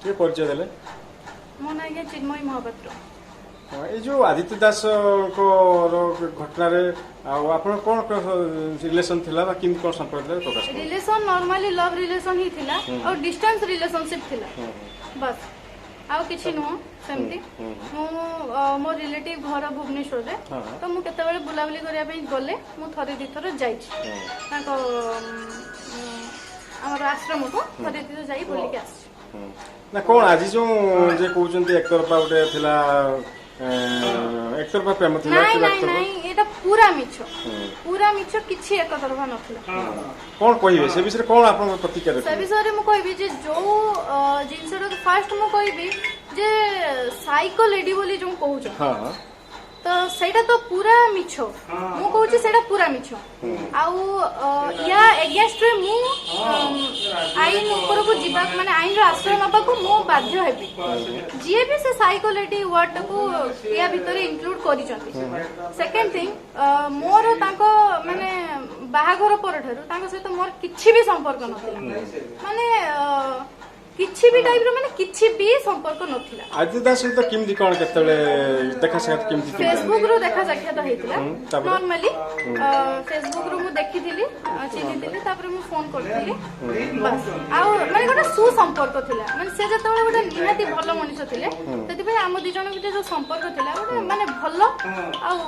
ଟିକେ ପରିଚୟ ଦେଲେ। ମୋ ନାଁ ଆଜ୍ଞା ଚିନ୍ମୟୀ ମହାପାତ୍ର। ହଁ, ଏଇ ଯୋଉ ଆଦିତ୍ୟ ଦାସଙ୍କର ଘଟଣାରେ ଆଉ ଆପଣ କଣ ରିଲେସନ ଥିଲା ବା କେମିତି କଣ ସମ୍ପର୍କ ଥିଲା, ପ୍ରକାଶ କରନ୍ତୁ। ରିଲେସନ ନର୍ମାଲି ଲଭ୍ ରିଲେସନ ହିଁ ଥିଲା ଆଉ ଡିଷ୍ଟାନ୍ସ ରିଲେସନସିପ୍ ଥିଲା, ବାସ୍, ଆଉ କିଛି ନୁହଁ ସେମିତି। ମୁଁ ମୋ ରିଲେଟିଭ ଘର ଭୁବନେଶ୍ୱରରେ। ତ ମୁଁ କେତେବେଳେ ବୁଲାବୁଲି କରିବା ପାଇଁ ଗଲେ, ମୁଁ ଥରେ ଦୁଇଥର ଯାଇଛି ତାଙ୍କ ଆମର ଆଶ୍ରମକୁ, ଥରେ ଦୁଇଥର ଯାଇ ବୁଲିକି ଆସିଛି। ନା କଣ ଆଜି ଯୋଉ ଯେ କହୁଛନ୍ତି ଏକତରଫା ଗୋଟେ ଥିଲା, ଏକତରଫା ପ୍ରେମ ଥିଲା ନାଇଁ। କିମ୍ବା ନାଇଁ। ନାଇଁ, ଏଇଟା ପୁରା ମିଛ, ପୁରା ମିଛ। କିଛି ଏକତରଫା ନଥିଲା। କଣ କହିବେ ସେ ବିଷୟରେ? କଣ ଆପଣଙ୍କ ପ୍ରତିକ୍ରିୟା ସେ ରଖିବେ? ବିଷୟରେ ମୁଁ କହିବି ଯେ ଯୋଉ ଜିନିଷଟାକୁ ଫାଷ୍ଟ ମୁଁ କହିବି ଯେ ସାଇକୋ ଲେଡି ବୋଲି ଯୋଉ କହୁଛ, ହଁ ହଁ ତ ସେଇଟା ତ ପୁରା ମିଛ। ମୁଁ କହୁଛି ସେଇଟା ପୁରା ମିଛ। ଆଉ ୟା ଏଗେନଷ୍ଟରେ ମୁଁ ଆଇନ ଉପରକୁ ଯିବା, ମାନେ ଆଇନର ଆଶ୍ରୟ ନେବାକୁ ମୁଁ ବାଧ୍ୟ ହେବି, ଯିଏ ବି ସେ ସାଇକୋ ଲେଡି ୱାର୍ଡଟାକୁ ୟା ଭିତରେ ଇନକ୍ଲୁଡ କରିଛନ୍ତି। ସେକେଣ୍ଡ ଥିଙ୍ଗ, ମୋର ତାଙ୍କ ମାନେ ବାହାଘର ପରଠାରୁ ତାଙ୍କ ସହିତ ମୋର କିଛି ବି ସମ୍ପର୍କ ନଥିଲା, ମାନେ କିଛି ବି ଟାଇପର, ମାନେ କିଛି ବି ସମ୍ପର୍କ ନଥିଲା। ଆଦିତ୍ୟ ଦାସ ସହିତ କେମିତି କଣ, କେତେବେଳେ ଦେଖା ସାକ୍ଷାତ କେମିତି କେମିତି? ଫେସବୁକ ରୁ ଦେଖା ସାକ୍ଷାତ ହେଇଥିଲା। ତାପରେ? ନର୍ମାଲି ଫେସବୁକ ରୁ ମୁଁ ଦେଖିଥିଲି, ଚିହ୍ନିଥିଲି, ତାପରେ ମୁଁ ଫୋନ କରିଥିଲି, ବାସ୍। ଆଉ ମାନେ ଗୋଟେ ସୁସମ୍ପର୍କ ଥିଲା, ମାନେ ସେ ଯେତେବେଳେ ଗୋଟେ ନିହାତି ଭଲ ମଣିଷ ଥିଲେ, ସେଥିପାଇଁ ଆମ ଦି ଜଣଙ୍କ ଭିତରେ ଯୋଉ ସମ୍ପର୍କ ଥିଲା, ଗୋଟେ ମାନେ ଭଲ ଆଉ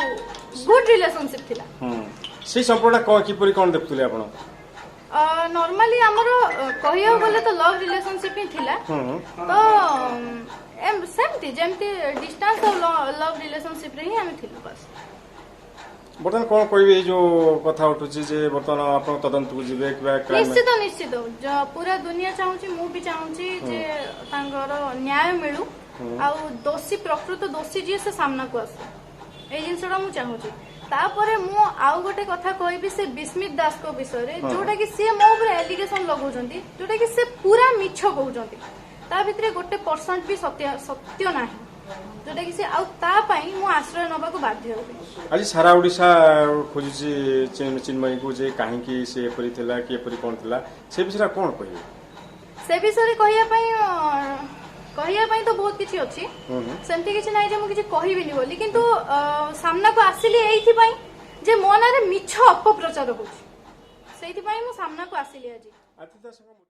ଗୁଡ ରିଲେସନସିପ ଥିଲା। ସେଇ ସମ୍ପର୍କଟା କଣ, କିପରି କଣ ଦେଖୁଥିଲେ ଆପଣ? ନର୍ମାଲି ଆମର କହିବାକୁ ଗଲେ ତ ଲଭ୍ ରିଲେସନସିପ ହିଁ ଥିଲା। ତ ସେମିତି ଯେମିତି ଡିଷ୍ଟାନ୍ସ ଆଉ ଲଭ୍ ରିଲେସନସିପରେ ହିଁ ଆମେ ଥିଲୁ, ବାସ୍। ବର୍ତ୍ତମାନ କଣ କହିବେ, ଏଇ ଯୋଉ କଥା ଉଠୁଛି ଯେ ବର୍ତ୍ତମାନ ଆପଣ ତଦନ୍ତକୁ ଯିବେ କିମ୍ବା କ୍ରାଇମ? ନିଶ୍ଚିତ, ନିଶ୍ଚିତ। ପୁରା ଦୁନିଆ ଚାହୁଁଛି, ମୁଁ ବି ଚାହୁଁଛି ଯେ ତାଙ୍କର ନ୍ୟାୟ ମିଳୁ ଆଉ ଦୋଷୀ, ପ୍ରକୃତ ଦୋଷୀ ଯିଏ, ସେ ସାମ୍ନାକୁ ଆସୁ। ଏଇ ଜିନିଷଟା ମୁଁ ଚାହୁଁଛି। ତାପରେ ମୁଁ ଆଉ ଗୋଟେ କଥା କହିବି ସେ ବିସ୍ମିତ ଦାସଙ୍କ ବିଷୟରେ, ଯୋଉଟା କି ସିଏ ମୋ ଉପରେ ଆଲିଗେସନ ଲଗାଉଛନ୍ତି, ଯୋଉଟା କି ସେ ପୁରା ମିଛ କହୁଛନ୍ତି। ତା ଭିତରେ 1% ବି ସତ୍ୟ ସତ୍ୟ ନାହିଁ, ଯୋଉଟା କି ସେ ଆଉ ତା ପାଇଁ ମୁଁ ଆଶ୍ରୟ ନେବାକୁ ବାଧ୍ୟ ହେବି। ଆଜି ସାରା ଓଡ଼ିଶା ଖୋଜୁଛି ଚିନ୍ମୟୀକୁ ଯେ କାହିଁକି ସେ ଏପରି ଥିଲା କି ଏପରି କଣ ଥିଲା, ସେ ବିଷୟରେ ଆଉ କଣ କହିବେ? ସେ ବିଷୟରେ କହିବା ପାଇଁ ତ ବହୁତ କିଛି ଅଛି। ସେମିତି କିଛି ନାହିଁ ଯେ ମୁଁ କିଛି କହିବିନି ବୋଲି, କିନ୍ତୁ ସାମ୍ନାକୁ ଆସିଲି ଏଇଥିପାଇଁ ଯେ ମୋ ନାଁରେ ମିଛ ଅପପ୍ରଚାର ହଉଛି, ସେଇଥିପାଇଁ ମୁଁ ସାମ୍ନାକୁ ଆସିଲି ଆଜି। ଆଦିତ୍ୟ ଦାସଙ୍କ